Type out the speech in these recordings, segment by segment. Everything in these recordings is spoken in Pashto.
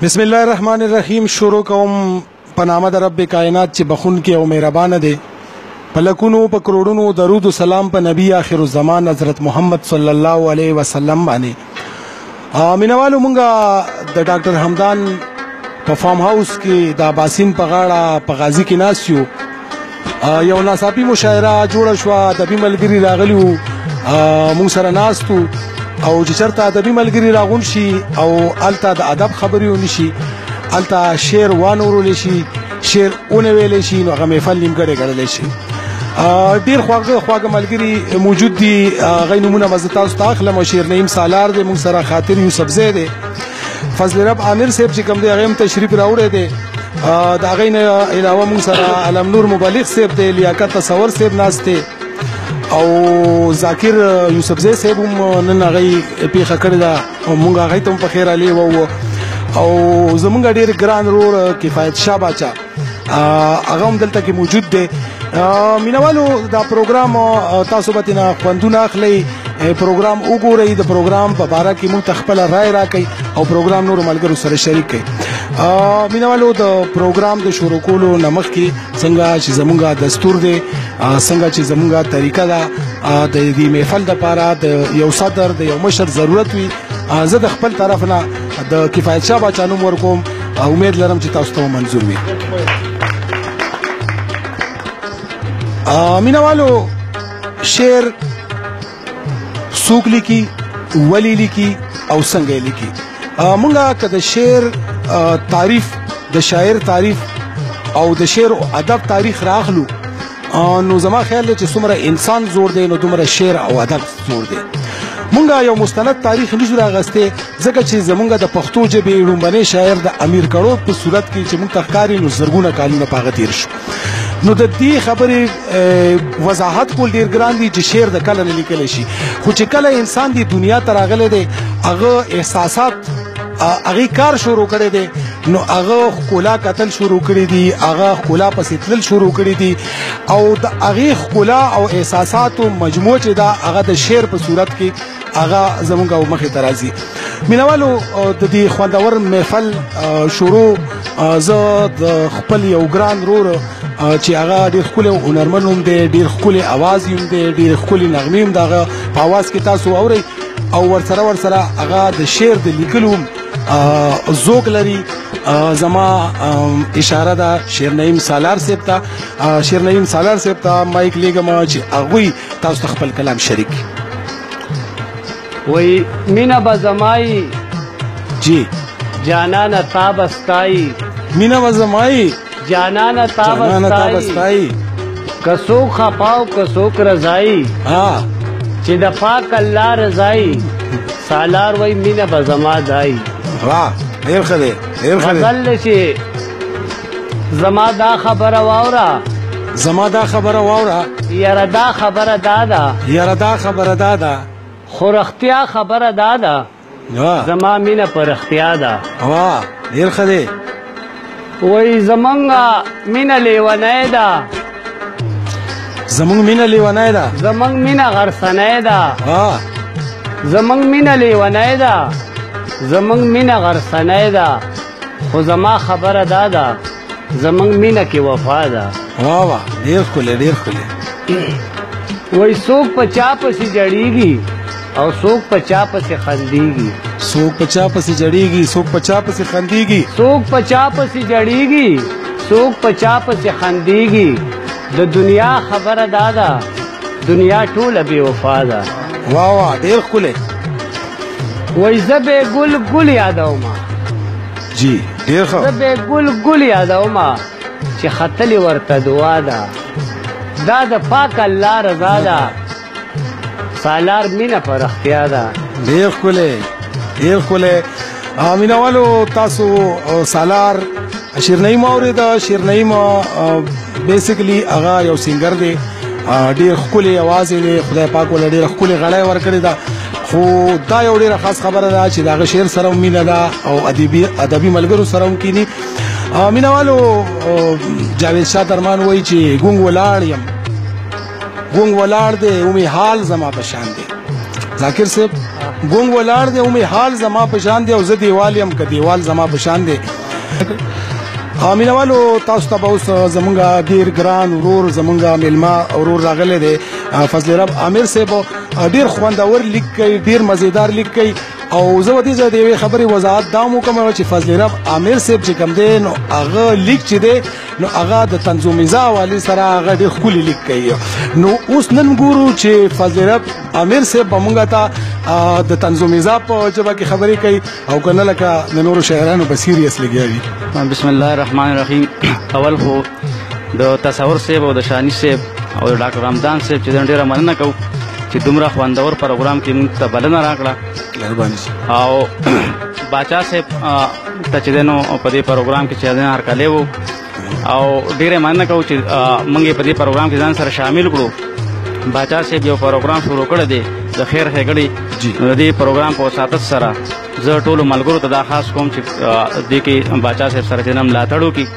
بسم الله الرحمن الرحیم. شروع کوم په نامه د رب کائنات چې بخون کې او مهربان دی. په لکونو په کروڑونو درود او سلام په نبی آخر الزمان حضرت محمد صلی الله علیه وسلم باندې. مینوالو، مونږه د ډاکټر حمدان په فارم هاوس کې د اباسین په غاړه په غازی کې ناست یو. یو ناڅاپي مشاعره جوړه شوه، ادبي ملګري راغلي وو، مونږ سره ناست وو. او چې چېرته ادبي ملګري راغونډ شي او هلته د ادب خبرې ونه شي، هلته شعر وانورول شي، شعر ونه ویلی شي، نو هغه محفل نیمګړی ګڼلی شي. ډېر خواږه خواږه ملګري موجود دي، هغه نومونه به زه تاسو ته اخلم. شیر نعیم سالار دی موږ سره، خاطر یوسفزی دی، فضل رب عامر صاحب چې کوم دی هغه هم تشریف راوړی دی. د هغې نه علاوه موږ سره علم نور مبلغ صاحب دی، لیاقت تصور صاحب ناست دی او ذاکر یوسفزی صاحب هم نن هغه پیښه کړې ده او موږ هغه ته هم په خیر علی وو. او زمونږ ډېر ګران ورور کفایت شاه باچا هغه هم دلته کې موجود دی. مینوالو، دا پروګرام تاسو به ترېنه خوندونه اخلئ. پروګرام وګورئ، د پروګرام په باره کې موږ ته خپله رای راکړئ او پروګرام نورو ملګرو سره شریک کړئ. مینوالو، د پروګرام د شروع کولو نه مخکې څنګه چې زمونږ دستور دی، څنګه چې زمونږ طریقه ده، د دې محفل دپاره د یو صدر، د یو مشر ضرورت وي. زه د خپل طرف نه د کفایت شاه باچا نوم ورکوم. امید لرم چې تاسو ته منظور وي. مینوالو، شعر څوک لیکي، ولې لیکي او څنګه یې لیکي؟ مونږه که د شعر تعریف، د شاعر تعریف او د شعر او ادب تاریخ راخلو، نو زما خیال دی چې څومره انسان زوړ دی نو دومره شعر او ادب زوړ دی. مونږه یو مستند تاریخ نشو راغستې، ځکه چې زمونږ د پښتو ژبې لومړنی شاعر د امیر کروړ په صورت کې چې مونږ ته ښکاري، نو زرګونه کالونه په هغه تېر شو. نو د دې خبرې وضاحت کول ډېر ګران دي چې شعر د کله نه لیکلی شي. خو چې کله انسان دې دنیا ته راغلی دی، هغه احساسات هغې کار شروع کړی دی، نو هغه ښکلا کتل شروع کړي دي، هغه ښکلا پسې تلل شروع کړي دي او د هغې ښکلا او احساساتو مجموعه چې ده، هغه د شعر په صورت کې هغه زمونږ مخې ته راځي. مینوالو، د دې خوندور محفل شروع زه د خپل یو ګران ورور چې هغه ډېر ښکلی هنرمن هم دی، ډېر ښکلی اواز هم دی، ډېر ښکلې نغمې هم د هغه په اواز کې تاسو اورئ او ورسره هغه د شعر د لیکلو هم ذوق لري، زما اشاره ده شیر نعیم سالار صاحب ته. شیر نعیم سالار صاحب ته مایک لیږم چې هغوی تاسو ته خپل کلام شریک کړي. وی مینا به زمای جی جانانه تا به ستای. مینا به زمای جانانه تا به ستای، که څوک خفا او که څوک رضای، چې د پاک الله رضای، سالار وای مینا به زما دای. واه، ډېر ښه دی، ډېر ښه دی. غزل چې زما دا خبره واوره، زما دا خبره واوره، یاره دا خبره دا ده، یاره دا خبره دا ده، خو رښتیا خبره دا ده، زما مینه په رښتیا ده. واه، ډېر ښه دی. وایي زمونږ مینه لیونۍ ده، زمونږ مینه لیونۍ ده، زمونږ مینه غرڅنۍ ده، زمونږ مینه لیونۍ ده، زمونږ مینه غرڅنۍ ده، خو زما خبره دا ده، زمونږ مینه کې وفا ده. واه واه، ډېر ښکلی، ډېر ښکلی. وایي څوک په چا پسې جړېږي او څوک په چا پسې خندېږي، څوک په چا پسې جړېږي، څوک په چا پسې خندېږي، څوک په چا پسې جړېږي، څوک په چا پسې خندېږي، د دنیا خبره دا ده، دنیا ټوله بې وفا ده. واه واه، ډېر ښکلی. وایي زه به ګل ګل یادوم. جی، ډېر ښه. زه به ګل ګل یادوم چې ختلې ورته دعا ده، دا د پاک الله رضا ده، سالار مینه په رښتیا ده. ډېر ښکلی، ډېر ښکلی. مینوالو، تاسو سالار شیر نعیم اورېده. شیر نعیم basically هغه یو singer دی، ډېر ښکلی اواز یې دی، خدای پاک ورله ډېره ښکلې غړی ورکړې ده. خو دا یو ډېره خاص خبره ده چې د هغه شعر سره هم مینه ده او ادبي ملګرو سره هم کینی. مینوالو، جاوید شاه درمان وایي چې ګونګ ولاړ یم، ګونګ ولاړ دی، ومې حال زما په شان دی. ذاکر صاحب ګونګ ولاړ دی، او مې حال زما په شان دی، او زه دیوال یم که دیوال زما په شان دی. مینوالو تاسو ته به اوس زمونږ ډېر ګران ورور، زمونږ میلمه ورور راغلی دی، فضل رب امیر صاحب. ډېر خوندور لیک کوي، ډېر مزیدار لیک کوي. او زه به دې ځای د یوې خبرې وضاحت دا هم وکړم چې فضل رب امیر صاحب چې کوم دی نو هغه لیک چې دی نو هغه د طنز و مزاح حوالې سره هغه ډېر ښکلي لیک کوي. نو اوس نن ګورو چې فضل رب امیر صاحب به مونږ ته د طنز و مزاح په ژبه کې خبرې کوي او که نه لکه د نورو شاعرانو به serious لګیا وي. بسم الله الرحمن الرحیم. اول خو د تصور صاحب او د شاني صاحب او د ډاکټر رمضان صاحب چې ډېره مننه کوو چې دومره خوندور پروګرام کې موږ ته بلنه راکړه. مهرباني. او باچا صاحب ته چې دی نو په دې پروګرام کې چې دی هرکلی وو، او ډېره مننه کوو چې موږ یې په دې پروګرام کې ځان سره شامل کړو. باچا صاحب یو پروګرام شروع کړی دی د خیر ښېګړې، نو د دې پروګرام په وساطت سره زه ټولو ملګرو ته دا خاص کوم چې دې کې باچا صاحب سره چې نه ملاتړ وکړي.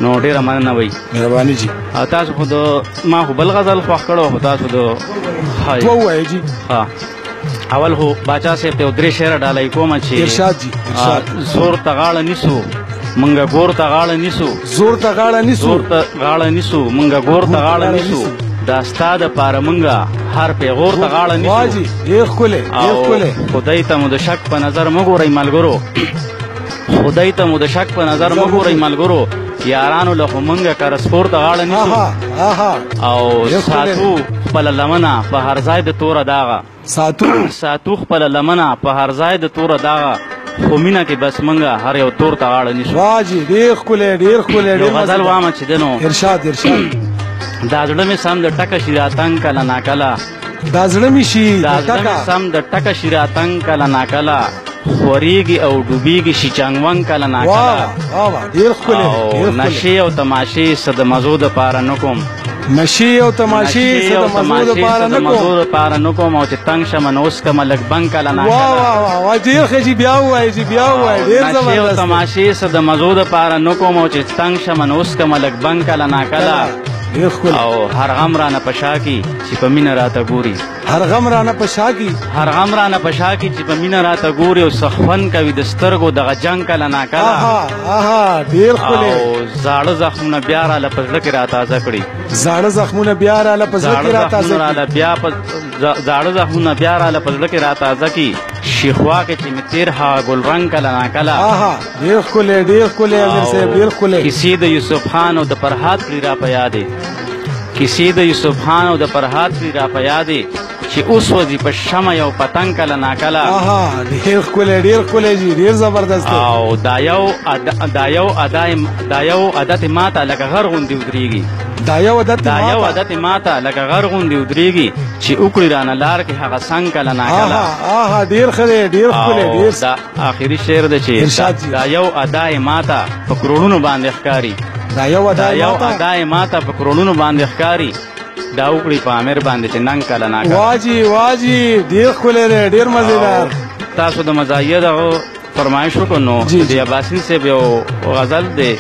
نو ډېره مننه وایي. مهرباني جي. تاسو خو د ما خو بل غزل خوښ کړو، خو تاسو د دوه ووایئ جي. اول خو باچا صاحب ته یو درې شعره ډالۍ کوم چې ارشاد جي، ارشاد. زور ته غاړه نیسو مونږه ګور ته غاړه نیسو، زور ته غاړه نیسو، زور ته غاړه نیسو مونږه ګور ته غاړه نیسو، دا ستا د پاره مونږه هر پیغور ته غاړه نیسو. واجي ډېر ښکلی، ډېر ښکلی. خدای ته مو د شک په نظر مه ګورئ ملګرو، خدای ته مو د شک په نظر مه ګورئ ملګرو، یارانو له خو مونږه کرسپور ته غاړه نیسو. او ساتو خپله لمنه په هر ځای د توره داغه، ساتو خپله لمنه په هر ځای د توره داغه، خو مینه کې بس مونږه هر یو تور ته غاړه نیسو. واجي ډېر ښکلی، ډېر ښکلی، ډېر غزل وامه چې دی نو. ارشاد، ارشاد. دا زړه مې سم د ټکه شي راتنګ کله ناکله، دا زړه مې شي دا زړه مې سم د ټکه شي راتنګ کله ناکله، خورېږي او ډوبېږي شي چنګ کله ناکله. واه واه ډېر ښکلی، ډېر ښکلی. نشې او تماشې څه د مزو دپاره نه کوم، نشې او تماشې څه د مزو دپاره نه کوم، مزو دپاره نه کوم، او چې تنګ شم نو اوس کومه لږ بنګ کله ناکله. واه واه واه واه ډېر ښه جي، بیا ووایه جي، بیا ووایه، ډېر زبردست. نشې او تماشې څه د مزو دپاره نه کوم، او چې تنګ شم نو اوس کومه لږ بنګ کله ناکله. ډېر ښکلی. او هر غم رانه په شا کي چې په مینه راته ګوري، هر غم رانه په شا کي، هر غم رانه په شا کي چې په مینه راته ګوري، او څه خوند کوي د سترګو دغه جنګ کله ناکله. آها ډېر ښکلی. او زاړه زخمونه بیا راله په زړه کې راتازه کړي، زاړه زخمونه بیا راله په زړه کې راتازه کړي، بیا په زاړه زخمونه بیا راله په زړه کې راتازه کړي، شیخوا کې چې مې تېر هغه ګل رنګ کله ناکله. آها ډېر ښکلی، ډېر ښکلی امیر صاحب، ډېر ښکلی. کیسې د یوسف خان او د فرهاد کړي را په یادې، کیسې د یوسف خان او د فرهاد کړي را په یادې، چې اوس وځي په شمع یو پتنګ کله ناکله. آها ډېر ښکلی، ډېر ښکلی جي، ډېر زبردست. او دا یو عادت ماته لکه غر غوندې ودرېږي، دا یو عادت، دا یو عادت ماته لکه غر غوندې ودرېږي، چې وکړي رانه لار کې هغه څنګ کله ناکله. آها ډېر ښه دی، ډېر ښکلی، ډېر. دا آخري شعر دی چې دا یو ادا یې ماته په کروړونو باندې ښکاري، دا یو ادا یې ماته په کروړونو باندې ښکاري، دا وکړي په امیر باندې چې ننګ کله ناکله. واجي واجي ډېر ښکلی دی، ډېر مزیدار. تاسو د مزاحیه دغه فرمایش وکړو، نو د اباسین صاحب یو غزل دی،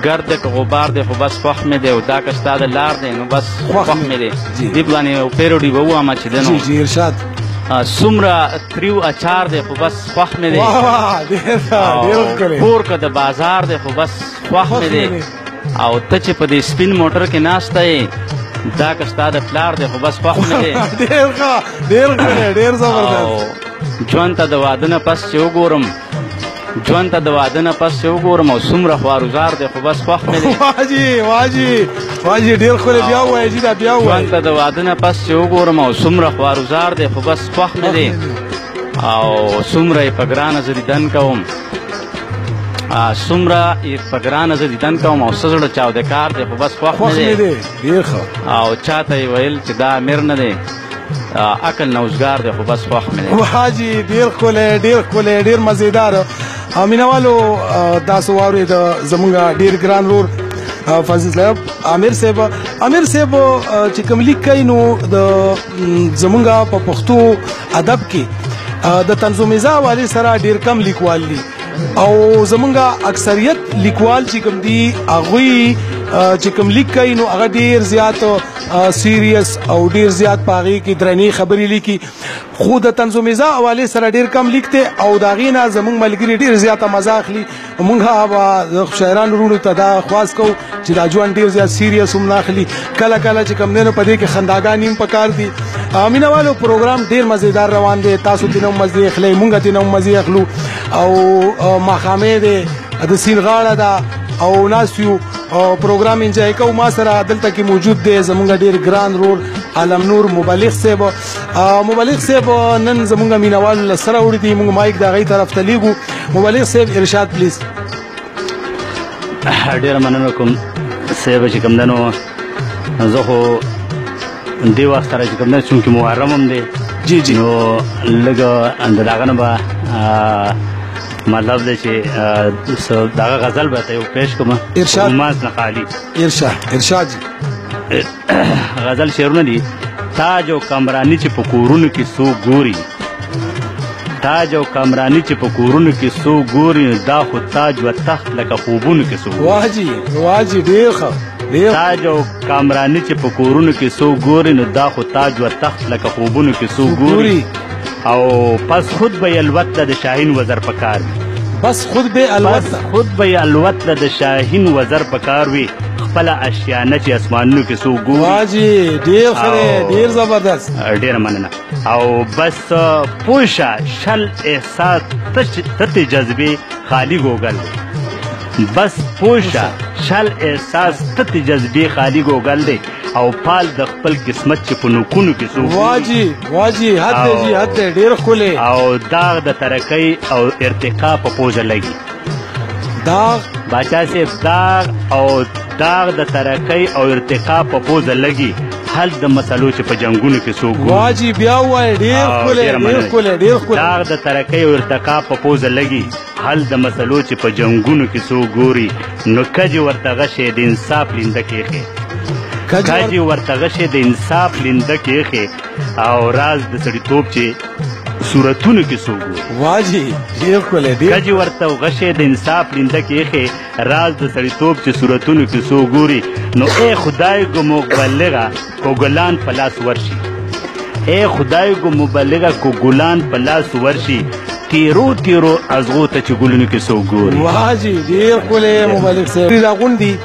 ګرد که غبار دی خو بس خوښ مې دی، او دا که ستا د لار دی نو بس خوښ مې دی. دې باندې یو پیروډي به ووامه چې دی نو. جي جي ارشاد. څومره تریو اچار دی خو بس خوښ مې دی، واه واه ډېر ښکلی. کور که د بازار دی خو بس خوښ مې دی، او ته چې په دې سپین موټر کې ناسته یې دا که ستا د پلار دی خو بس خوښ مې دی. ډېر ښه، ډېر ښکلی، ډېر زبردست. ژوند ته د واده نه پس چې وګورم، ژوند ته د واده نه پس چې وګورم، او څومره خواروزار دی خو بس خوښ مې دی. واجي واجي واجي ډېر ښکلی، بیا ووایه جي، دا بیا ووایه. ژوند ته د واده نه پس چې وګورم، او څومره خواروزار دی خو بس خوښ مې دی، او څومره یې په ګرانه زه دیدن کوم، څومره یې په ګرانه زه دیدن کوم، او څه زړه چاوده کار دی خو بس خوښ مې دی. ډېر ښه. او چا ته یې ویل چې دا امیر نه دی، عقل نوزګار دی خو بس خوښ مې دی. واجي ډېر ښکلی، ډېر ښکلی، ډېر مزیدار. مینوالو تاسو واورېد زمونږ ډېر ګران ورور فضل صاحب امیر صاحب. امیر صاحب چې کوم لیک کوي نو د زمونږ په پښتو ادب کې د طنز و مزاح والي سره ډېر کم لیکوال دي، او زمونږ اکثریت لیکوال چې کوم دي هغوی چې کوم لیک کوي نو هغه ډیر زیات سیریس او ډیر زیات په هغې کې درنې خبرې لیکي، خو د طنز و مزاح حوالې سره ډیر کم لیک دی او د هغې نه زموږ ملګري ډیر زیاته مزه اخلي. موږ هغه شاعرانو وروڼو ته دا خواست کوو چې دا ژوند ډیر زیات سیریس هم نه اخلي، کله کله چې کوم دی نو په دې کې خنداګانې هم پکار دي. مینه والو پروګرام ډیر مزیدار روان دی، تاسو ترې هم مزې اخلئ، موږ ترې هم مزې اخلو او ماښامی دی، د سیند غاړه ده او ناست یو پروګرام انجوای کوو. ما سره دلته کې موجود دی زموږ ډیر ګران رور عالم نور مبلغ صاحب. مبلغ صاحب نن زموږ مینوالو له سره وړي دي، موږ مایک د هغې طرف ته لیږو. مبلغ صاحب ارشاد پلیز. ډېره مننه کوم صاحب چې کوم دی نو زه خو دې وخت سره چې کوم دی چونکې محرم هم دی، جی جی، نو لږ د دغه نه به مطلب دی چې دغه غزل به ته یو پیش کړم. ارشاد. رومانس نه خالي. ارشاد ارشاد جی. غزل شعرونه دي. تاج او کامراني چې په کورونو کې څوک ګوري، تاج او کامراني چې په کورونو کې څوک ګوري، دا خو تاج و تخت لکه خوبونو کې څوک ګوري. واه جی واه جی، ډېر ښه. تاج او کامراني چې په کورونو کې څوک ګوري، نو دا خو تاج و تخت لکه خوبونو کې څوک ګوري. او پس خود به یې الوت له د شاهین وزر په کار وي. بس خود به الوت، بس خود به یې الوت له د شاهین وزر په کار وي، خپله اشیانه چې اسمانونو کې څوک ګوري. واه جی ډېر ښه دی، ډېر زبردست. ډېره مننه. او بس پوه شه شل احساس تتې جذبې خالي ګوګل دی. بس پوه شه شل احساس تتې جذبې خالي ګوګل دی، او پال د خپل قسمت چې په نوکونو کې څوک ګوري. واه جی واه جی، حد دی جی، حد دی، ډېر ښکلی. او داغ د ترقۍ او ارتقا په پوزه لګي. داغ باچا صاحب، داغ او داغ د ترقۍ او ارتقا په پوزه لګي، حل د مسلو چې په جنګونو کې څوک ګوري. واه جی بیا ووایه، ډېر ښکلی ډېر ښکلی ډېر ښکلی. داغ د ترقۍ او ارتقا په پوزه لګي، حل د مسلو چې په جنګونو کې څوک ګوري، نو کجې ورته غشی د انصاف لینده کېښې، کجې ورته غشی د انصاف لینده کېښې، او راز د سړیتوب چې صورتونو کې څوک ګوري. واه جی ډېر ښکلی ډېر. کجې ورته غشی د انصاف لینده کېښې، راز د سړیتوب چې صورتونو کې څوک ګوري، نو ای خدای ګو مبلغه کو ګلان په لاس ورشي، ای خدای ګو مبلغه کو ګلان په لاس ورشي، تیرو تیرو ازغو ته چې ګلونو کې څوک ګوري. واه جی ډېر ښکلی مبلغ صاحب. راغونډ دي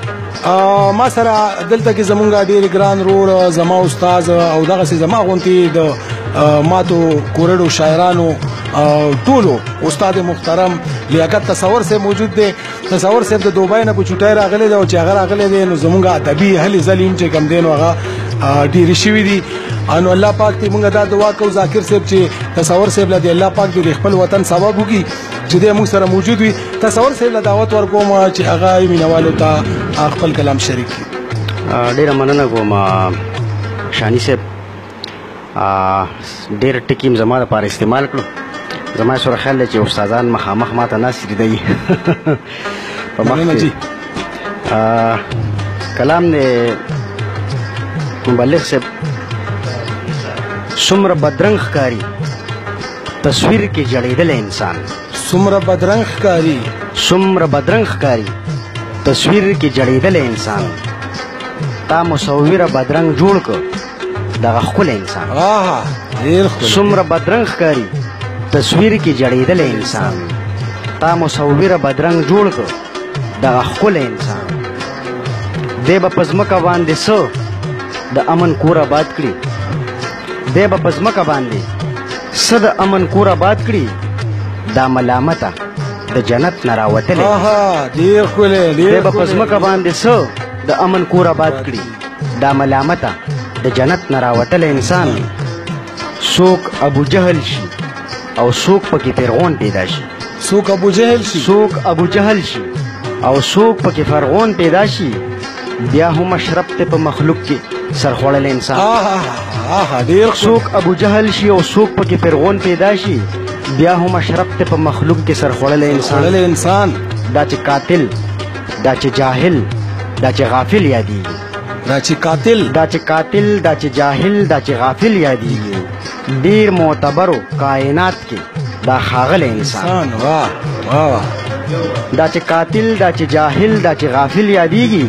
ما سره دلته کې زمونږ ډېر ګران رور، زما استاد او دغسې زما غونتې د ماتو کورړو شاعرانو ټولو استاد محترم لیاقت تصور صاحب موجود دی. تصور صاحب د دوبۍ نه په چوټۍ راغلی دی، او چې هغه راغلی دی نو زمونږ ادبي هلې ځلې هم چې کوم دی نو هغه ډېرې شوي دي. نو الله پاک دې موږ دا دعا کوو ذاکر صاحب چې تصور صاحب له دې الله پاک دې د خپل وطن سبب وکړي چې دی موږ سره موجود وي. تصور صاحب له دعوت ورکوم چې هغه یې مینهوالو ته خپل کلام شریک کړي. ډېره مننه کوم شاني صاحب، ډېر ټکي هم زما دپاره استعمال کړو. زما سره خیال دی چې استادان مخامخ ما ته ناست دي په مخ کې. کلام دی مبلغ صاحب، څومره بدرنګ ښکاري تصویر کې جړېدلی انسان، څومره بدرنګ ښکاري، څومره بدرنګ ښکاري تصویر کې جړېدلی انسان، تا مصوره بدرنګ جوړ کړ دغه ښکلی انسان. څومره بدرنګ ښکاري تصویر کې جړېدلی انسان، تا مصوره بدرنګ جوړ کړ دغه ښکلی انسان، دی به په ځمکه باندې څه د امن کور آباد کړي، دی به په ځمکه باندې څه د امن کور آباد کړي، دا ملامته د جنت نه راوتلی. ډېر ښکلی. دی به په ځمکه باندې څه د امن کور آباد کړي، دا ملامته د جنت نه راوتلی انسان، څوک ابو جهل شي او څوک پکې فرعون پیدا شي، څوک ابو جهل شي، څوک ابو جهل شي او څوک پکې فرعون پیدا شي، بیا هم اشرف ته په مخلوق کې سرخوړلی انسان. څوک ابو جهل شي او څوک پکې فرعون پیدا شي، بیا هم اشرف ته په مخلوق کې سرخوړلی انسان. دا چې قاتل، دا چې جاهل، دا چې غافل یادېږي، دا چې قاتل، دا چې قاتل، دا چې جاهل، دا چې غافل یادېږي، ډېر معتبرو کائنات کې دا ښاغلی انسان. واه واه. دا چې قاتل، دا چې جاهل، دا چې غافل یادېږي،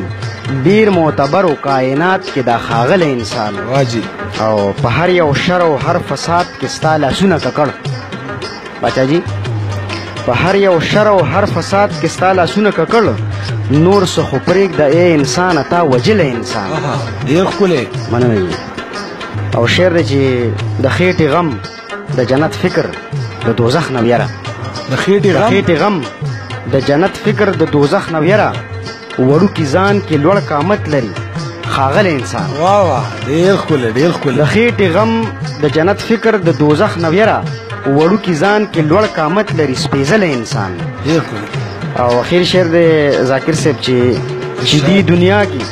ډیر معتبر او کائنات کې دا ښاغلی انسان. واجی. او په هر یو شر او هر فساد کې ستا لاسونه ککړ. باچا جی، په هر یو شر او هر فساد کې ستا لاسونه ککړ، نور څه خو پرېږده ای انسانه، تا وژلی انسان. ډېر ښکلی. مننه جي. او شعر دی چې د خېټې غم د جنت فکر د دوزخ نه ویره. د خېټې غم؟ د خېټې غم د جنت فکر د دوزخ نه ویره، وړوکي ځان کې لوړ قامت لري ښاغلی انسان. واه واه، ډېر ښکلی، ډېر ښکلی. د خېټې غم د جنت فکر د دوزخ نه ویره، وړوکي ځان کې لوړ قامت لري سپېڅلی انسان. ډېر ښکلی. او اخیر شعر دی ذاکر صاحب چې دې دنیا کې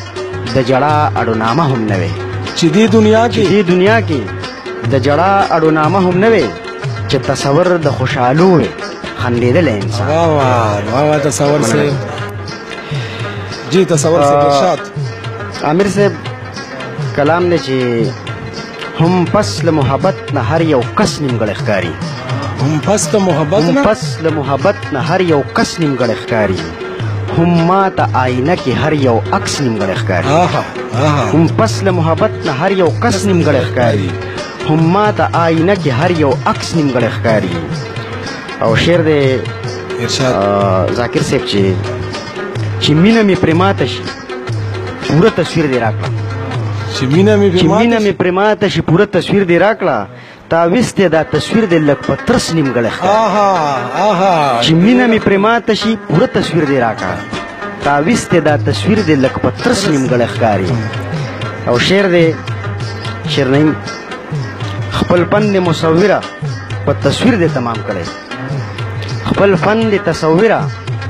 د جړا اړونامه هم نه وي. چې دې دنیا کې، چې دې دنیا کې د جړا اړونامه هم نه وي، چې تصور د خوشحالو وي خندېدلی انسان. واه واه واه واه، تصور صاحب جی، تصور صاحب ارشاد. امیر صاحب کلام دی چې هم پس له محبت نه هر یو کس نیمګړی ښکاري. هم پس له محبت نه، هم پس له محبت نه هر یو کس نیمګړی ښکاري، هم ما ته آینه کې هر یو عکس نیمګړی ښکاري. هم پس له محبت نه هر یو کس نیمګړی ښکاري، هم ما ته آینه کې هر یو عکس نیمګړی ښکاري. او شعر دی ارشاد ذاکر صاحب چې مینه مې پرې ماته شي پوره تصویر دې راکړه. چې مینه مې چې مینه مې پرې ماته شي پوره تصویر دې راکړه، تا ویستی دا تصویر دې لږ په ترس نیمګړی ښکاري. چې مینه مې پرې ماته شي پوره تصویر دې راکړه، تا ویستی دا تصویر دې لږ په ترس نیمګړی ښکاري. او شعر دی شعر نعیم، خپل فن دې مصوره په تصویر دې تمام کړی. خپل فن دې تصوره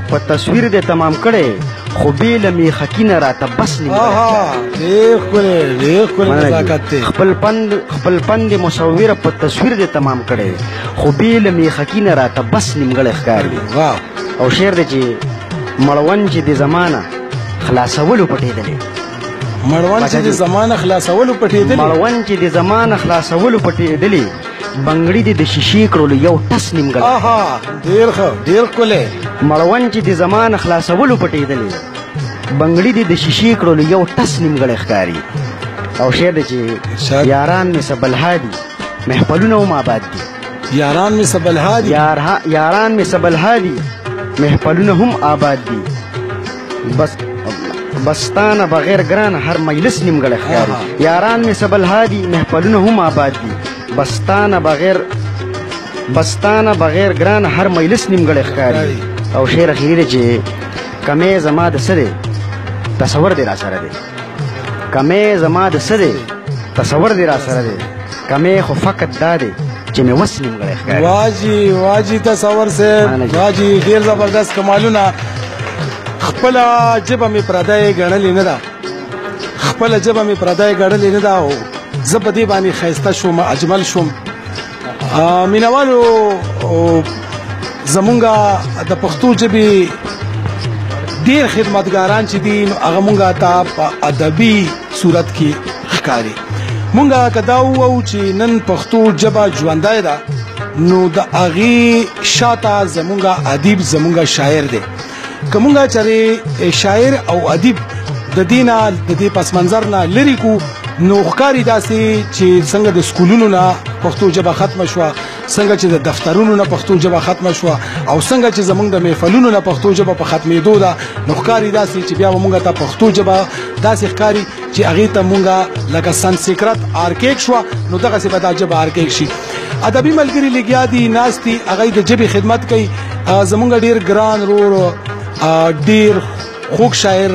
په تصویر دې تمام کړی، خو بې له میخکي نه راته بس نیمګړی ښکاري. ډېر ښکلی، ډېر ښکلی نزاکت دی. خپل فن دې مصوره په تصویر دې تمام کړی، خو بې له میخکي نه راته بس نیمګړی ښکاري. او شعر دی چې مړوند چې د زمانه خلاصولو پټېدلی. مړوند چې د زمانه خلاصولو پټېدلی. مړوند چې د زمانه خلاصولو پټېدلی، بنګړي دې د شیشې کړلو یو ټس نیمګړی. ډېر ښه، ډېر ښکلی. مړوند چې د زمانه خلاصولو پټېدلی، بنګړي دې د شیشې کړلو یو ټس نیمګړی ښکاري. او شعر دی چې یاران مې څه بلها دي محفلونه هم آباد دي. یاران مې څه بلها دي، یاران مې څه بلها دي محفلونه هم آباد دي، بس بستانه بغیر ګران هر مجلس نیمګړی ښکاري. یاران مې څه بلها دي محفلونه هم آباد دي، بستانه بغیر ګران هر مجلس نیمګړی ښکاري. او شعر اخیري دی چې کمی زما د څه دی تصور دی راسره دی. کمی زما د څه دی تصور دی راسره دی، کمی خو فقط دا دی چې مې وس نیمګړی ښکاري. واجي واجي تصور صاحب، واجي، ډېر زبردست کمالونه. خپله ژبه مې پردی ګڼلې نه ده، خپله ژبه مې پردی ګڼلې نه ده، او زه په دې باندې ښایسته شوم، اجمل شوم. مینوالو، زمونږ د پښتو ژبې ډېر خدمتګاران چې دي نو هغه مونږ ته په ادبي صورت کې ښکاري. مونږ که دا ووایو چې نن پښتو ژبه ژوندی ده، نو د هغې شاته زمونږ ادیب، زمونږ شاعر دی. که مونږ چېرې شاعر او ادیب د دې نه، د دې پس منظر نه لرې کړو، نو ښکاري داسې چې څنګه د سکولونو نه پښتو ژبه ختمه شوه، څنګه چې د دفترونو نه پښتو ژبه ختمه شوه، او څنګه چې زمونږ د محفلونو نه پښتو ژبه په ختمېدو ده، نو ښکاري داسې چې بیا به مونږ ته پښتو ژبه داسې ښکاري چې هغې ته مونږ لکه سنسکرت archaic شوه، نو دغسې به دا ژبه archaic شي. ادبي ملګري لګیا دي، ناست دي، هغوی د ژبې خدمت کوي. زمونږ ډېر ګران ورور، ډېر خوږ شاعر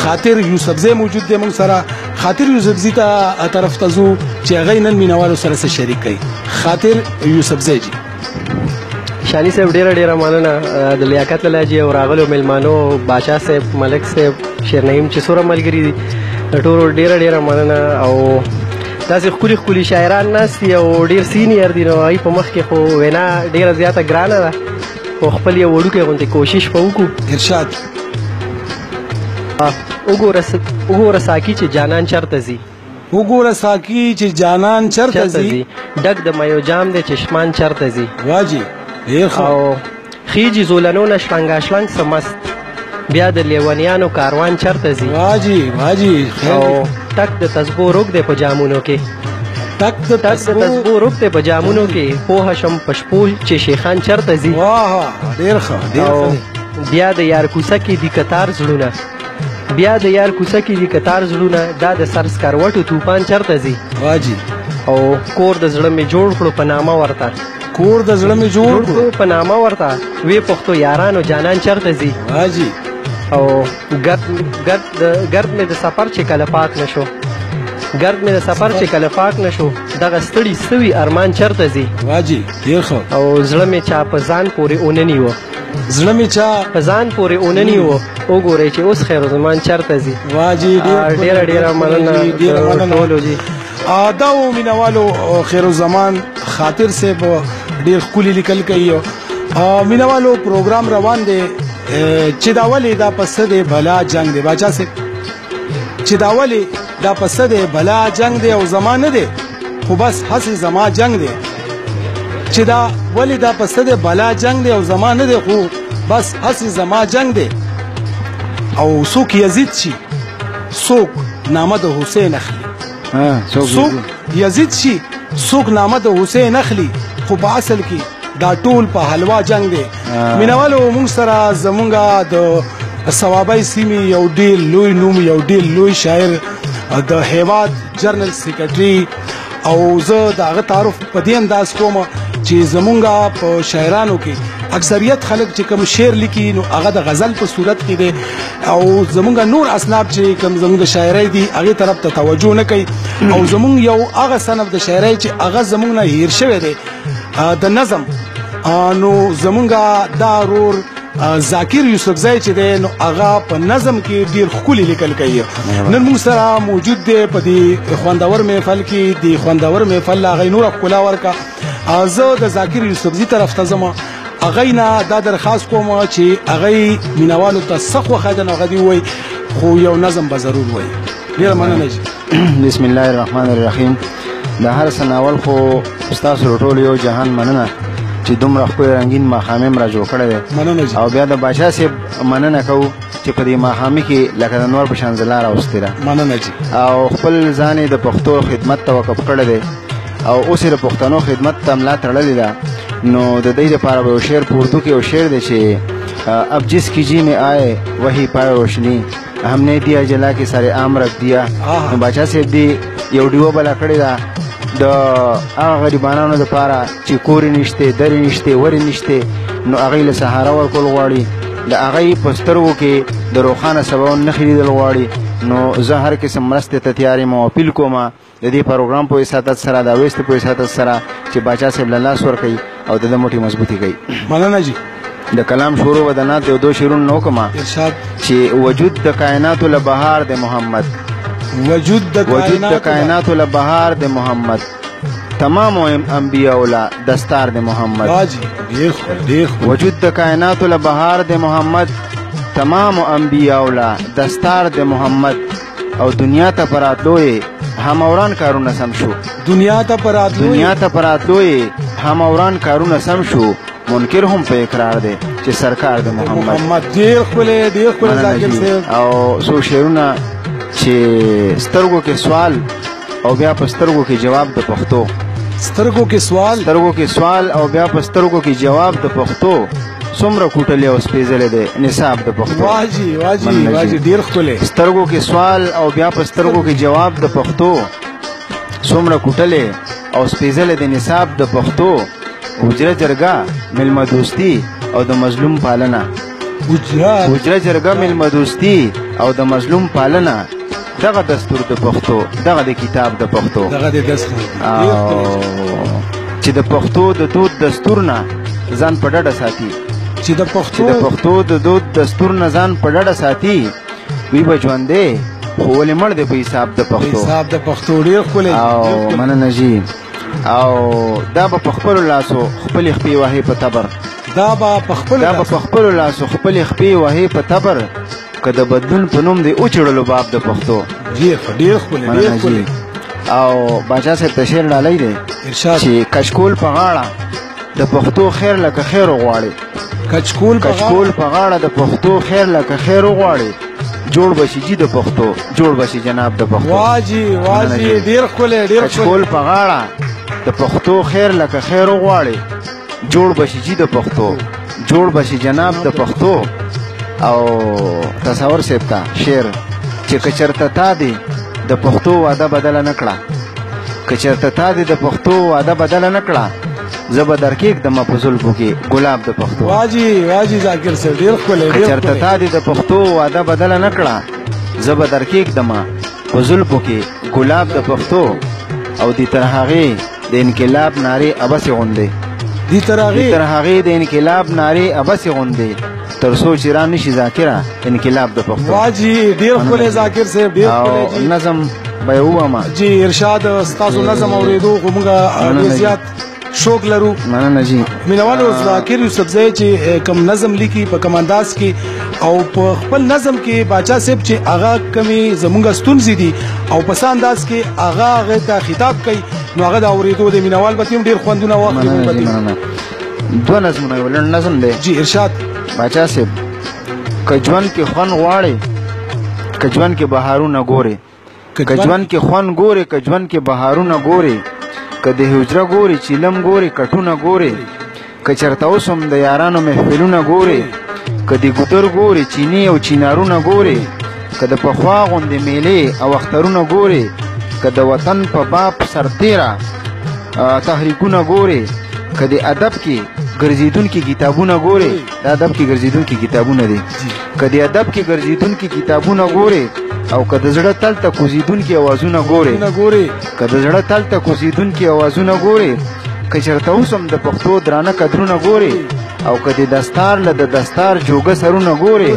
خاطر یوسفزی موجود دی مونږ سره. خاطر یوسفزی ته طرف ته ځو چې هغه نن مینوالو سره څه شریک کوي. خاطر یوسفزی جی. شانی صاحب ډېره ډېره مننه د لیاقت لالا جي او راغلو مېلمانو، باچا صاحب، ملک صاحب، شیر نعیم چې څومره ملګري دي، د ټولو ډېره ډېره مننه. او داسې ښکلي ښکلي شاعران ناست دي او ډېر senior دي، نو هغوی په مخ کې خو وینا ډېره زیاته ګرانه ده، خو خپل یو وړوکی غوندې کوشش به وکړو. ارشاد. وګوره ساقي چې جانان چرته ځي. وګوره ساقي چې جانان چرته ځي، ډک د میو جام دی چشمان چرته ځي. واجي، ډېر ښه. او خیجي زولنو نه شلنګا شلنګ څه مست، بیا د لیونیانو کاروان چرته ځي. واجی واجی. او ټک د تسبو روک دی په جامونو کې، ټک د تسبو روک دی په جامونو کې، پوهه شم په شپو چې شیخان چرته ځي. واه ډېر ښه ډېر ښه. بیا د یار کوڅه کې دي کتار زړونه، بیا د یار کوڅه کې دي کتار زړونه، دا د سر سکروټو توپان چرته ځي. واجی. او کور د زړه مې جوړ کړو په نامه ورته، کور د زړه مې جوړ کړو په نامه ورته، وی پښتو یارانو جانان چرته ځي. واجی. او ګرد مې د سفر چې کله پاک نه شو، ګرد مې د سفر چې کله پاک نه شو، دغه ستړي سوي ارمان چرته ځي. واجی ډېر ښه. او زړه مې چا په ځان پورې ونه نیوه، زړه مې چا په ځان پورې ونه نیوه، وګورئ چې اوس خیر زمان چرته ځي. واجی ډېره ډېره مننه، ډېره مننه ټولو جي. دا و مینوالو خیرالزمان خاطر صاحب ډېر ښکلي لیکل کوي. مینوالو پروګرام روان دی چې دا ولې دا په څه دی بلا جنګ دی. باچا صاحب چې دا ولې دا په څه دی بلا جنګ دی، او زما نه دی خو بس هسې زما جنګ دی. چې دا ولې دا په څه دی بلا جنګ دی، او زما نه دی خو بس هسې زما جنګ دی. او څوک یزید شي، څوک نامه د حسین اخلي، څوک یزید شي، څوک نامه د حسین اخلي، خو په اصل کې دا ټول په حلوا جنګ دی. مینوالو موږ سره زمونږ د صوابۍ سیمې یو ډېر لوی نوم، یو ډېر لوی شاعر، د هیواد جنرال سیکرټري، او زه د هغه تعارف په دې انداز کوم چې زمونږ په شاعرانو کې اکثریت خلک چې کوم شعر لیکي نو هغه د غزل په صورت کې دی، او زمونږ نور اصناف چې کوم زمونږ د شاعرۍ دي هغې طرف ته توجه نه کوي. او زمونږ یو هغه صنف د شاعرۍ چې هغه زمونږ نه هیر شوی دی د نظم، نو زمونږ دا رور ذاکر یوسفزی چې دی نو هغه په نظم کې ډېر ښکلي لیکل کوي. نن موږ سره موجود دی په دې خوندور محفل کې، د خوندور محفل له هغې نوره ښکلا ورکړه. زه د ذاکر یوسفزي طرف ته ځم، هغې نه دا درخواست کوم چې هغې مینوالو ته څه خوښه ده نو هغه دې ووایي، خو یو نظم به ضرور وایي. ډېره مننه جي. بسم الله الرحمن الرحیم. د هر څه نه اول خو ستاسو له ټولو یو جهان مننه چې دومره ښکلی رنګین ماښامی هم را جوړ کړی دی. مننه جي. او بیا د باچا صاحب مننه کوو چې په دې ماښامي کې لکه د نور په شان ځلا راوستې ده. مننه جي. او خپل ځان یې د پښتو خدمت ته وقف کړی دی، او اوس یې د پښتنو خدمت ته ملا تړلې ده. نو د دې لپاره به یو شعر په اردو کې یو شعر دی چې اب جس کی جی میں آئے وہی پائے روشنی، ہم نے دیا جلا کے سارے عام رکھ دیا. نو باچا صاحب دی یو ډیوه بله کړې ده د هغه غریبانانو دپاره چې کورې نشته، درې نشته، ورې نشته، نو هغوی له سهاره ورکول غواړي، د هغوی په سترګو کې د روښانه سباون نښې لیدل غواړي. نو زه هر قسم مرستې ته تیار یم او اپیل کوم د دې پروګرام په وساطت سره، د اویست په وساطت سره چې باچا صاحب له لاس ورکوي او د ده موټې مضبوطې کوي. مننه جي. د کلام شروع به د نعت یو دوه شعرونه نه وکړم چې وجود د کائناتو له بهار د محمد، وجود د کائناتو له بهار د محمد، تمام انبیاء له دستار د محمد. وجود د کائناتو له بهار د محمد، تمام انبیاء له دستار د محمد، او دنیا ته په راتلو یې هموران کارونه سم شو، دنیا ته په راتلو یې هموران کارونه سم شو، منکر هم په اقرار دی چې سرکار د محمد. ډېر ښکلی، ډېر ښکلی ذاکر صاحب. او څو شعرونه چې سترګو کې سوال او بیا په سترګو کې جواب د پښتو، سترګو کې سوال، سترګو کې سوال او بیا په سترګو کې جواب د پښتو، څومره کوټلی او سپېځلی دی نصاب د پښتو. واجي واجي واجي، ډېر ښکلی. سترګو کې سوال او بیا په سترګو کې جواب د پښتو، څومره کوټلی او سپېځلی دی نصاب د پښتو، حجره جرګه مېلمه دوستي او د مظلوم پالنه، حجره جرګه مېلمه دوستي او د مظلوم پالنه، دغه دستور د پښتو، دغه د کتاب د پښتو، دغه د دستور چې د پښتو د دود دستور نه ځان په ډډه ساتي، چې د پښتو د دود دستور نه ځان په ډډه ساتي، وی به ژوندی خو ولې مړ دی په حساب د پښتو، حساب د پښتو. ډېر ښکلی. او مننه جي. او دا به په خپلو لاسو خپلې خپې وهي په تبر، دا به په خپلو لاسو خپلې خپې وهي په تبر، که د بدلون په نوم دی وچړلو باب د پښتو. ډېر ډېر ښکلی، ډېر ښکلی. او باچا صاحب ته شعر ډالۍ دی چې کشکول په غاړه د پښتو خیر لکه خیر وغواړي، کچکول په غاړه د پښتو خیر لکه خیر وغواړي، جوړ به شي جي د پښتو، جوړ به شي جناب د پښتو. واجي واجي، ډېر ښکلی ډېر ښکلی. کچکول په غاړه د پښتو خیر لکه خیر وغواړي، جوړ به شي جي د پښتو، جوړ به شي جناب د پښتو. او تصور صاحب ته شعر چې که چېرته تا دې د پښتو وعده بدله نه کړه، که چېرته تا دې د پښتو وعده بدله نه کړه، زه به درکېږدمه په زلفو کې ګلاب د پښتو. واجي واجي ذاکر صاحب، ډېر ښکلی. که چېرته تا دې د پښتو وعده بدله نه کړه، زه به درکېږدمه په زلفو کې ګلاب د پښتو. او دې تر هغې د انقلاب نارې ابسې غوندې، دې تر هغې د انقلاب نارې ابسې غوندې، تر څو چې را نه شي ذاکره انقلاب د پښتو. واجي ډېر ښکلی ذاکر صاحب، ډېر ښکلی جي. نظم به یې ووایم جي. ارشاد، ستاسو نظم اورېدو خو موږ ډېر زیات شوق لرو. مننه جي. مینوالو، ذاکر یوسفزی چې کوم نظم لیکي په کوم انداز کې او په خپل نظم کې باچا صاحب چې هغه کومې زمونږ ستونزې دي او په څه انداز کې هغه هغې ته خطاب کوي، نو هغه د اورېدو دی. مینوال به ترې هم ډېر خوندونه واخلي. مننه. دوه نظمونه، یو لنډ نظم دی جي. ارشاد. باچا صاحب، که ژوند کې خوند غواړې، که ژوند کې بهارونه ګورې، که ژوند کې خوند ګورې، که ژوند کې بهارونه ګورې، که د حجره ګورې، چیلم ګورې، کټونه ګورې، که چېرته اوس هم د یارانو محفلونه ګورې، که د ګودر ګورې، چینې او چینارونه ګورې، که د پخوا غوندې میلې او اخترونه ګورې، که د وطن په باب سرتېره تحریکونه ګورې، که د ادب کې ګرځېدونکي کتابونه ګورې، د ادب کې ګرځېدونکي کتابونه دي، که د ادب کې ګرځېدونکي کتابونه ګورې، او که د زړه تل ته کوزېدونکي اوازونه ګورې، که د زړه تل ته کوزېدونکي اوازونه ګورې، که چېرته اوس هم د پښتو درانه قدرونه ګورې، او که د دستار له د دستار جوګه سرونه ګورې،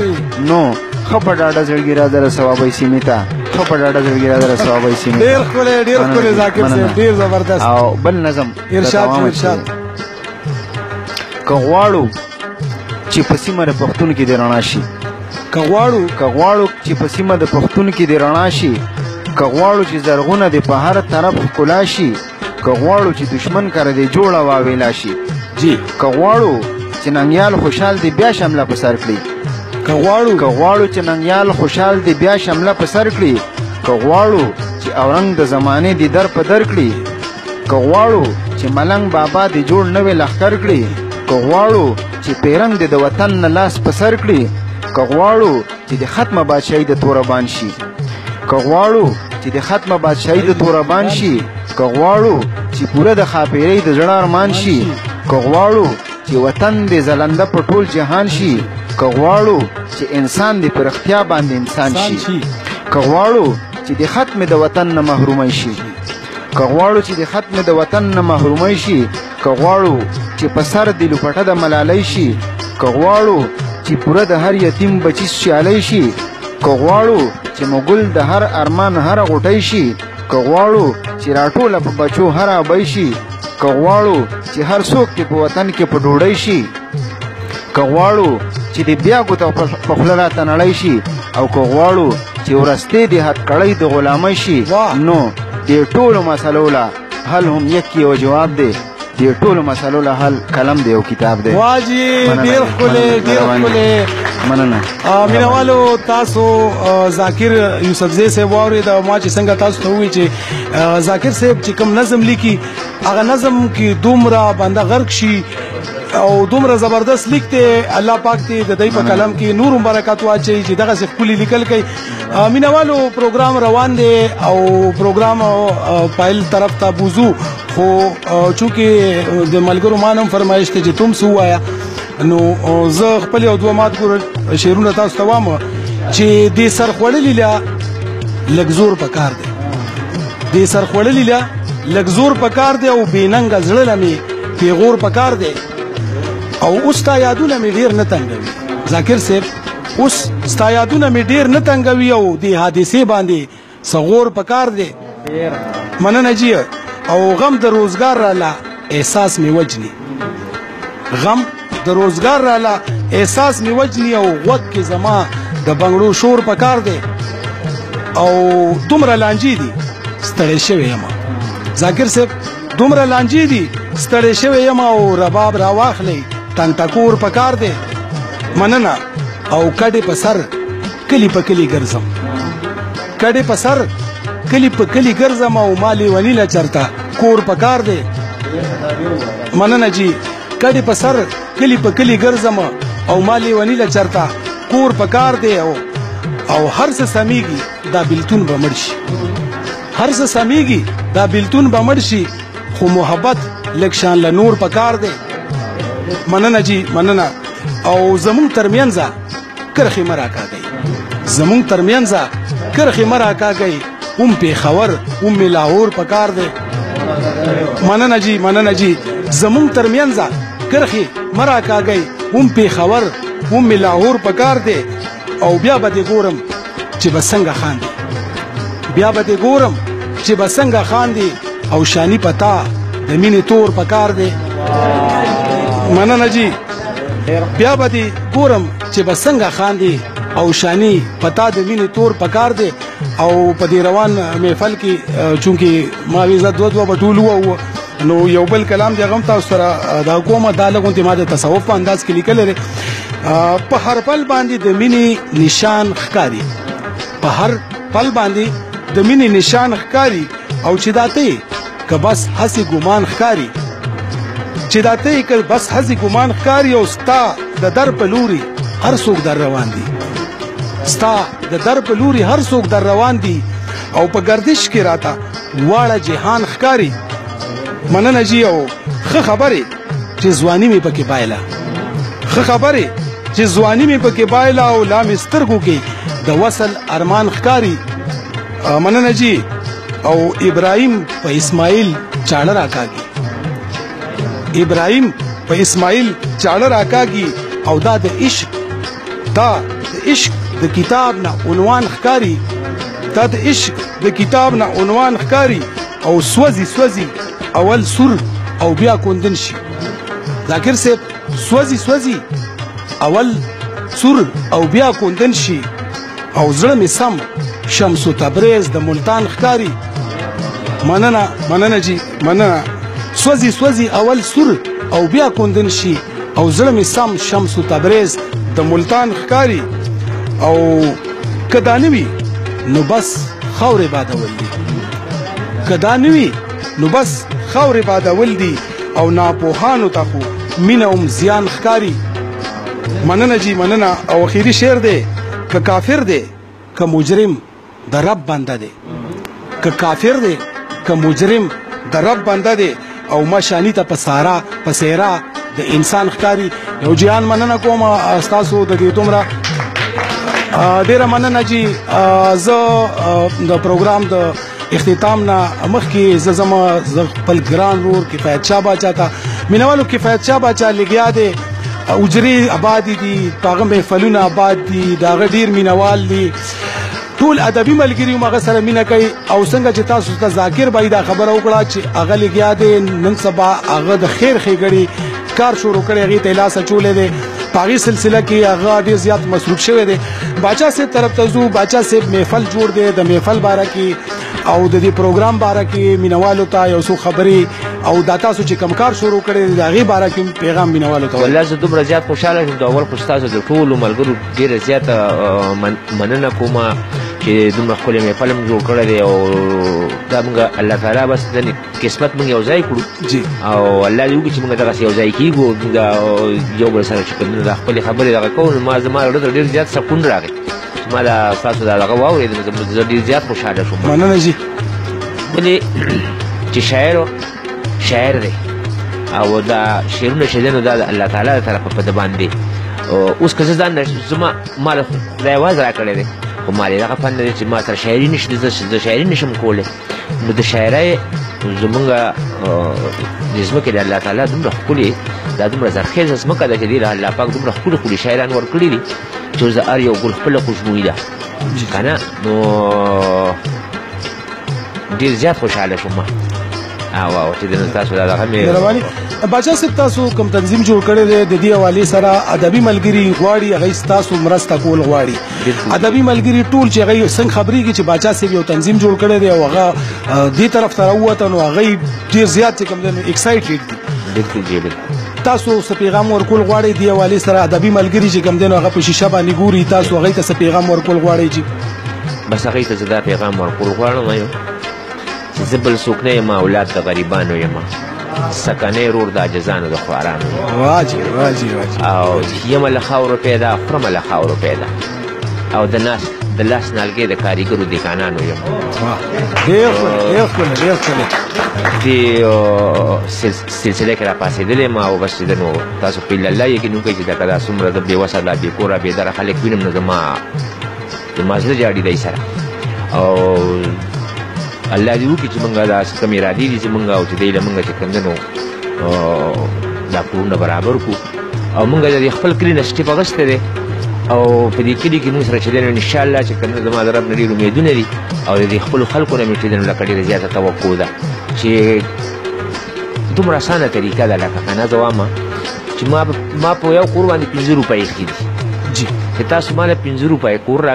نو ښه په ډاډه زړګي راځه د صوابۍ سیمې ته، ښه په ډاډه زړګي راځه د صوابۍ سیمې ته. ډېر ښکلی، ډېر ښکلی ذاکر صاحب، ډېر زبردست. او بل نظم. ارشاد ارشاد. که غواړو چې په سیمه د پښتون کې د رڼا شي، که غواړو، که غواړو چې په سیمه د پښتون کې د رڼا شي، که غواړو چې زرغونه د په هر طرف ښکلا شي، که غواړو چې دشمن کره دې جوړه واویلا شي جي، که غواړو چې ننګیال خوشحال دې بیا شمله په سر کړي، که غواړو، که غواړو چې ننګیال خوشحال دې بیا شمله په سر کړي، که غواړو چې اورنګ د زمانې دې در په در کړي، که غواړو چې ملنګ بابا دې جوړ نوی لښکر کړي، که غواړو چې پیرنګ دې د وطن نه لاس په سر کړي، که غواړو چې د ختمه بادشاهي د توربان شي، که غواړو چې د ختمه بادشاهي د توربان شي، که غواړو چې پوره د ښاپېرۍ د زړه ارمان شي، که غواړو چې وطن دې ځلنده په ټول جهان شي، که غواړو چې انسان دې په رښتیا باندې انسان شي، که غواړو چې د ختمې د وطن نه محرومۍ شي، که غواړو چې د ختمې د وطن نه محرومۍ شي، که غواړو چې په سر د لوپټه د ملالۍ شي، که غواړو چې پوره د هر یتیم بچي سیالۍ شي، که غواړو چې مغل د هر ارمان هره غوټۍ شي، که غواړو چې راټوله په بچو هره ابۍ شي، که غواړو چې هر څوک دې په وطن کې په ډوډۍ شي، که غواړو چې د بیا ګوته په خوله راته نړۍ شي، او که غواړو چې ورستې د هتکړۍ د غلامۍ شي، نو دې ټولو مسلو له حل هم یک یو جواب دی، دې ټولو مسلو له حل قلم دی او کتاب دی. واجي، ډېر ښکلی، ډېر ښکلی. مننه. مینوالو، تاسو ذاکر یوسفزی صاحب واورېده. ما چې څنګه تاسو ته وویل چې ذاکر صاحب چې کوم نظم لیکي، هغه نظم کې دومره بنده غرق شي او دومره زبردست لیک دی. الله پاک دې د دوی په قلم کې نور هم برکت واچوي چې دغسې ښکلي لیکل کوي. مینوالو، پروګرام روان دی او پروګرام پایل طرف ته بوزو، خو چونکې د ملګرو ما هم فرمایش دی چې تم څه ووایه، نو زه خپل یو دوه مات ګور شعرونه تاسو ته وایم چې دې سر خوړلي له لږ زور په کار دی، دې سر خوړلي له لږ زور په کار دی، او بې ننګه زړه له مې پیغور په کار دی، او اوس ستا یادونه مې ډېر نه تنګوي. ذاکر صاحب، اوس ستا یادونه مې ډېر نه تنګوي او دې حادثې باندې څه غور په کار دی. مننه جي. او غم د روزګار راله احساس مې وجني، غم د روزګار راله احساس مې وجني، او غوږ کې زما د بنګړو شور په کار دی، او دومره لانجې دي ستړی شوی یم. ذاکر صاحب، دومره لانجې دي ستړی شوی یم، او رباب راواخلئ ټنګ ټکور پکار دی. مننه. او کډې په سر کلی په کلی ګرځم، کډې په سر کلی په کلی ګرځم او ما لیوني له چرته کور پکار دی. مننه جی. کډې په سر کلی په کلی ګرځم او ما لیوني له چرته کور پکار دی. او هر څه سمیږي دا بیلتون به مړ شي، هر څه سمیږي دا بیلتون به مړ شي، خو محبت لږ شان له نور پکار دی. مننه جی، مننه. او زمونږ ترمنځ کرښې مه راکاږئ، زمونږ ترمنځ کرښې مه راکاږئ، هم پېښور هم مې لاهور پکار دی. مننه جی، مننه جی. زمونږ ترمنځ کرښې مه راکاږئ، هم پېښور هم مې لاهور پکار دی. او بیا به دې ګورم چې به څنګه خاندي، بیا به دې ګورم چې به څنګه خاندي، او شاني پتا د مینې تور پکار دی. مننه جی. بیا به دې ګورم چې به څنګه خاندي او شاني پتا د مینې تور پکار دی. او په دې روان محفل کې چونکې ما وی زه دوه دوه به ټول وو، نو یو بل کلام دی هغه هم تاسو سره دا کومه، دا لږ غوندې ما د تصوف په انداز کې لیکلی دی. په هر پل باندې د مینې نشان ښکاري، په هر پل باندې د مینې نشان ښکاري، او چې دا ته یې که بس هسې ګمان ښکاري، چې دا ته یې که بس هسې ګمان ښکاري، او ستا د در په لوري هر څوک در روان دي، ستا د در په لوري هر څوک در روان دي، او په ګردش کې راته واړه جهان ښکاري. مننه جی. او ښه خبرې چې ځواني مې پکې بایله، ښه خبرې چې ځواني مې پکې بایله، او لا مې سترګو کې د وصل ارمان ښکاري. مننه جی. او ابراهیم په اسماعیل چاړه راکاږي، ابراهیم په اسماعیل چاړه راکاږي، او دا د عشق، دا د عشق د کتاب نه عنوان ښکاري، دا د عشق د کتاب نه عنوان ښکاري، او سوځي سوځي اول سور او بیا کوندن شي. ذاکر صاحب سوځي سوځي اول سور او بیا کوندن شي، او زړه مې سم شمس و تبریز د ملتان ښکاري. مننه، مننه جی، مننه. سوځي سوځي اول سور او بیا کوندن شي، او زړه مې سم شمس و تبریز د ملتان ښکاري. او که دا نه وي نو بس خاورې بادول دي، که دا نه وي نو بس خاورې بادول دي، او ناپوهانو ته خو مینه هم زیان ښکاري. مننه جی، مننه. او اخیری شعر دی، که کافر دی که مجرم د رب بنده دی، که کافر دی که مجرم د رب بنده دی، او ما شانی ته په سارا په سیرا د انسان ښکاري. یو جهان مننه کوم ستاسو د دې دومره ډېره مننه جی. زه د پروګرام د اختتام نه مخکې زه زما خپل ګران ورور کفایت شاه باچا ته، مینوالو کفایت شاه باچا لګیا دی، حجرې آبادې دي، په هغه محفلونه آباد دي، د هغه ډېر مینوال دي، ټول ادبي ملګري هم هغه سره مینه کوي. او څنګه چې تاسو ته ذاکر بای دا خبره وکړه چې هغه لګیا دی نن سبا هغه د خیر ښېګڼې کار شروع کړی، هغې ته یې لاس اچولی دی، په هغې سلسله کې هغه ډېر زیات مصروف شوی دی. باچا صاحب طرف ته ځو، باچا صاحب محفل جوړ دی، د محفل باره کې او د دې پروګرام باره کې مینوالو ته یو څو خبرې، او دا تاسو چې کوم کار شروع کړی دی د هغې باره کې پیغام مینوالو ته. والله زه دومره زیات خوشحاله شوم. د اول خو ستاسو د ټولو ملګرو ډېره زیاته مننه کوم چې دومره ښکلی محفل هم جوړ کړی دی، او دا موږ الله تعالی بس د قسمت موږ یو ځای کړو جی، او الله دې وکړي چې موږ دغسې یو ځای کېږو، موږ یو بل سره چې کوم دا خپلې خبرې دغه کوو. نو ما زما زړه ته ډېر زیات سکون راغی چې ما دا ستاسو دا دغه واورېد، نو زه ډېر زیات خوشحاله شوم. مننه جی. ولې چې شاعر شاعر دی، او دا شعرونه چې دی نو دا د الله تعالی له طرفه په ده باندې. اوس که زه ځان زما ما له خدای اواز راکړی دی، خو ما دغه فن دی چې ما سره شاعري نشته، زه شاعري نشم کولی. نو د شاعرۍ زمونږ د ځمکې د الله تعالی دومره ښکلې، دا دومره زرخېزه ځمکه ده چې دې له الله پاک دومره ښکلي ښکلي شاعران ورکړي دي چې اوس د هر یو ګل خپله خوشبويي ده که نه. نو ډېر زیات خوشحاله شوم ما. او چې د تاسو دا دغه مې مهرباني. باچا صاحب تاسو کوم تنظیم جوړ کړی دی د دې حوالې سره ادبي ملګري غواړي، هغوی ستاسو مرسته کول غواړي. ادبي ملګري ټول چې هغوی څنګه خبرېږي چې باچا صاحب یو تنظیم جوړ کړی دی او هغه دې طرف ته راووته، نو هغوی ډېر زیات چې کوم دی نو excited دي. بالکل جی بالکل. تاسو څه پیغام ورکول غواړئ دې حوالې سره؟ ادبي ملګري چې کوم دی نو هغه په شیشه باندې ګوري، تاسو هغوی ته څه پیغام ورکول غواړئ جي؟ بس هغوی ته زه دا پیغام ورکول غواړم یو چې زه بل څوک نه یم، اولاد د غریبانو یم، سکنی رور د عاجزانو د خوارانو یم. واه جي واه جي واه جي. او یمه له خاورو پیدا، خورمه له خاورو پیدا، او د لاس نالګې د کاریګرو دیکانانو یم. ډېر ښکلی ډېر ښکلی ډېر ښکلی. دې سلسله کې راپاڅېدلی یم او بس چې ده نو تاسو په الله یقین وکړئ چې لکه دا څومره زه بېوسه دا بې کوره بې دره خلک وینم نو زما زړه ژاړي دی سره. او الله دې وکړي چې موږ دا کوم ارادې دي چې موږ او چې دی له موږ چې کوم دی نو دا کورونه برابر کړو. او موږ د دې خپل کلي نه سټیپ اخیستی دی او په دې کلي کې موږ سره چې دی نو انشاءالله چې کوم زما د رب نه ډېر امیدونه دي او د دې خپلو خلکو نه مې چې دی نو لکه ډېره زیاته توقع ده چې دومره اسانه طریقه ده لکه که نه زه وایم چې ما په یو کور باندې 5 روپۍ ایښي دي جي، چې تاسو ما له 5 روپۍ کور را